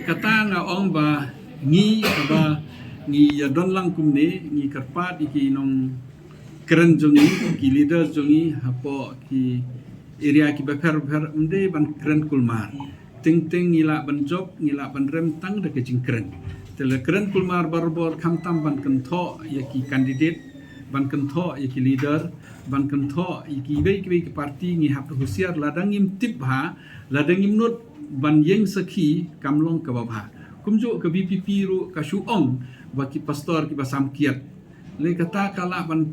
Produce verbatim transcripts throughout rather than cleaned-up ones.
Kata nga ong ba ngi kaba ngi ïa don lang kumne, ngi kyrpad ïa ki nongkren jong ngi, ki leaders jong ngi hapoh ki area kiba pher pher, ym dei ban kren kulmar. Teng teng ngi lah ban jop, ngi lah ban rem tang da ka jingkren. Te la kren kulmar barabor, khamtam ban kynthoh ïa ki candidate, ban kynthoh ïa ki leader, ban kynthoh ïa kiwei kiwei ki party, ngi hap da husiar, lada ngim tip bha, lada ngim nud ban ïeng sakhi, kam long kaba bha. Kumjuh ka VPP ruh ka shu ong ba ki pastor kiba samkiat. Lei kata ka lah ban,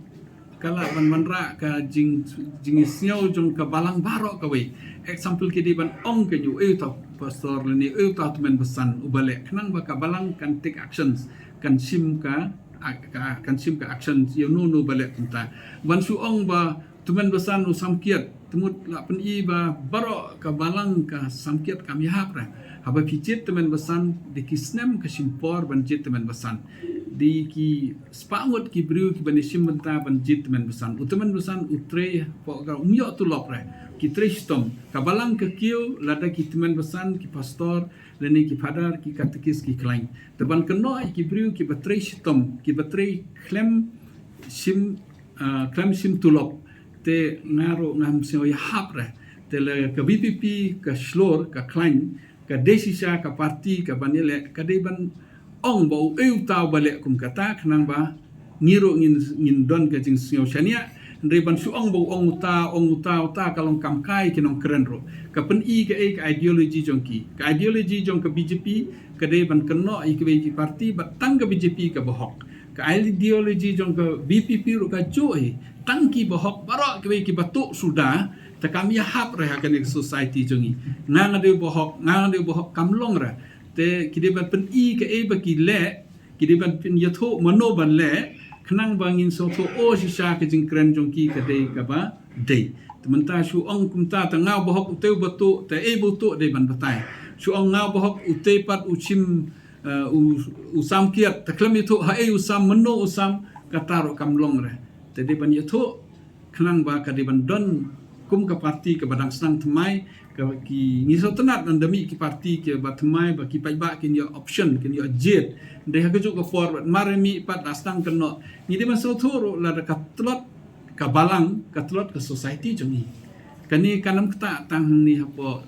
ka lah ban wanrah ka jing, jingsngew jong ka balang baroh kawei. Example, ki dei ban ong ka, ïa uei uta u pastor lane uei uta u tymmen basan uba leh, khnang ba ka balang kan take actions, kan shim ka, ka, kan shim ka action ïa uno uno uba leh kumta. Ban shu ong ba tymmen basan u samkiat, te mut lah pyni ba baroh ka balang ka samkiat, kam ïahap re. Haba phi jied tymmen basan, dei ki snem ka shim por ban jied tymmen basan. Dei ki spah ngut ki briew kiban ïashim bynta ban jied tymmen basan. U tymmen basan u trei hapoh ka, um ïoh tulop re. Ki trei shitom. Ka balang ka kiew lada ki tymmen basan, ki pastor lane ki phadar, ki katekis ki khlaiñ. Te ban kynnoh ïa ki briew kiba trei shitom, kiba trei khlem shim, ah, khlem shim tulop, te nga ruh ngam sngew ïahap re. Te la ka VPP ka shlur, ka khlaiñ, ka dei shisha ka party kaban ïaleh, ka dei ban ong ba uei uta uba leh kum kata, khnang ba ngi ruh ngin, ngin don ka jingsngew shaniah. Hynrei ban shu ong ba u ong uta, ong uta, uta, ka long kam kai ki nongkren ruh. Ka pyni kaei ka ideology jong ki. Ka ideology jong ka BJP ka dei ban kynnoh ïa kiwei ki party ba tang ka BJP kaba hok. Ka ideology jong ka VPP ruh ka juh hi. Tang kiba hok baroh, kiwei kiba tuh suda, te kam ïahap re ha kane ka society jong ngi. Nga nga dei uba hok, nga nga dei uba hok, kam long re. Te ki dei ban pyni kaei ba ki leh, ki dei ban pynïathuh mano ban leh, khnang ba ngin sngewthuh, oh, shisha ka jingkren jong ki ka dei kaba dei. Te mynta shu ong kumta, te nga uba hok, utei uba tuh, te ei ba u tuh dei ban batai. Shu ong nga uba hok, utei pat u shim, eh, u, u samkiat, te khlem ïathuh haei u sam, mano u sam, kata ruh kam long re. Te dei ban ïathuh, khnang ba ka dei ban don kum ka party kaba dang sdang thymmai, ka ki, ngi sngewtynnat lada mih ki party kiba thymmai ba ki paidbah kin ïoh option, kin ïoh jied. Hynrei ha kajuh ka por bad mar mih pat la sdang kynnoh. Ngi dei ban sngewthuh ruh lada ka tlot ka balang, ka tlot ka society jong ngi. Kane kan ym ktah tang hangne hapoh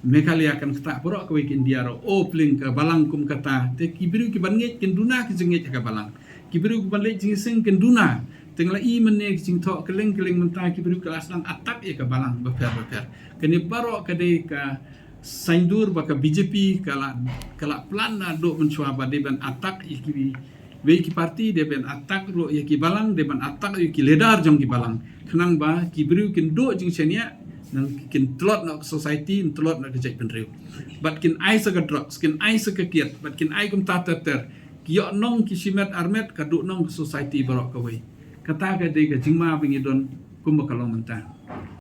Meghalaya, kan ktah baroh kawei ka India ruh. Oh, pling ka balang kum kata. Te ki briew kiban ngeit kin duna ki jingngeit ha ka balang. Ki briew kiban leit jingïaseng kin duna. Te nga la i mynne ki jingthoh kylleng kylleng mynta, ki briew ki la sdang attack ïa ka balang bapher bapher. Kane baroh ka dei ka saiñdur ba ka BJP ka la, ka la plan naduh mynshuwa ba dei ban attack ïa ki wei ki party, dei ban attack ruh ïa ki balang, dei ban attack ïa ki leader jong ki balang. Khnang ba ki briew kin duh jingshaniah, nang kin tlot noh ka society, kin tlot noh ka jaitbynriew. Bad kin ai sa ka drugs, kin ai sa ka kiad, bad kin ai kumta ter ter. Ki ïoh nong ki shimet armet, ka duh nong ka society baroh kawei. Kata ka dei ka jingma ba ngi don kumba ka long mynta.